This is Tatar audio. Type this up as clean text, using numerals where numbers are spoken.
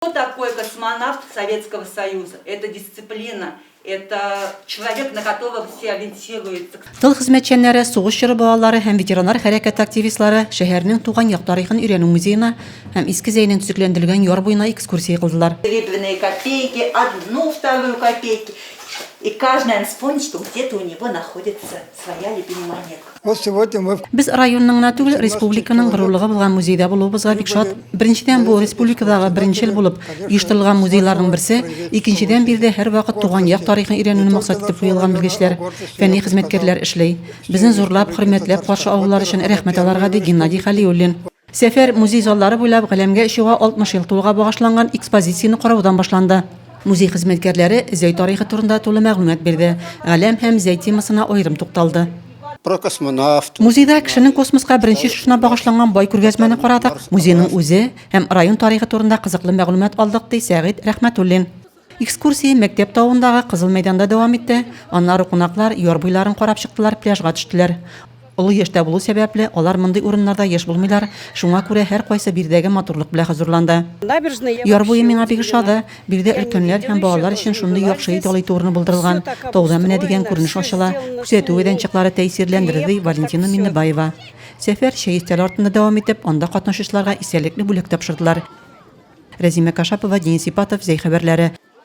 Что такое космонавт Советского Союза? Это дисциплина, это человек, на которого все ориентируются. Тыл хезмәтчәннәре, сугыш чоры балалары һәм ветераннар хәрәкәте активистлары шәһәрнең туган як тарихын өйрәнү музеена һәм Иске Зәйнең төзекләндерелгән яр буена экскурсия кылдылар. Серебряные копейки, одну, вторую копейки. И каждый, наверное, вспомнит, что где-то у него находится своя любимая монетка. Без районның гына түгел, республиканың горурлыгы булган музейда булуыбызга бик шат. Беренчедән, бу, республикадагы беренчел булып оештырылган музейларның берсе, икенчедән, биредә һәрвакыт туган як тарихын өйрәнүне максат итеп куелган белгечләр, фәнни хезмәткәрләр эшли. Безне зурлап, хөрмәтләп каршы алулары өчен рәхмәт аларга, ди Геннадий Хәлиуллин. Сәфәр музей заллары буйлап Галәмгә очуга 60 ел тулуга багышланган экспозицияне караудан башланды. Музей хезмәткәрләре Зәй тарихы турында тулы мәгълүмат бирде, Галәм һәм Зәй темасына аерым тукталды. Про космонавт. Музейда кешенең космоска беренче очышына багышланган бай күргәзмәне карадык, музейның үзе һәм район тарихы турында кызыклы мәгълүмат алдык, ди Сәгыйть Рәхмәтуллин. Экскурсия мәктәп тавындагы Кызыл мәйданда дәвам итте. Аннары кунаклар яр буйларын карап чыктылар, пляжга төштеләр. Олы яшьтә булу сәбәпле, алар мондый урыннарда еш булмыйлар, шуңа күрә һәркайсы биредәге матурлык белән хозурланды. Яр буе миңа бик ошады. Биредә өлкәннәр һәм балалар өчен шундый яхшы ял итү урыны булдырылган. Таудан менә дигән күренеш ачыла, күзәтү мәйданчыклары тәэсирләндерде, ди Валентина Миннебаева. Сәфәр чәй өстәле артында дәвам итеп, анда катнашучыларга истәлекле бүләк тапшырдылар. Рәзимә Кашапова, Денис Ипатов, Зәй хәбәрләре.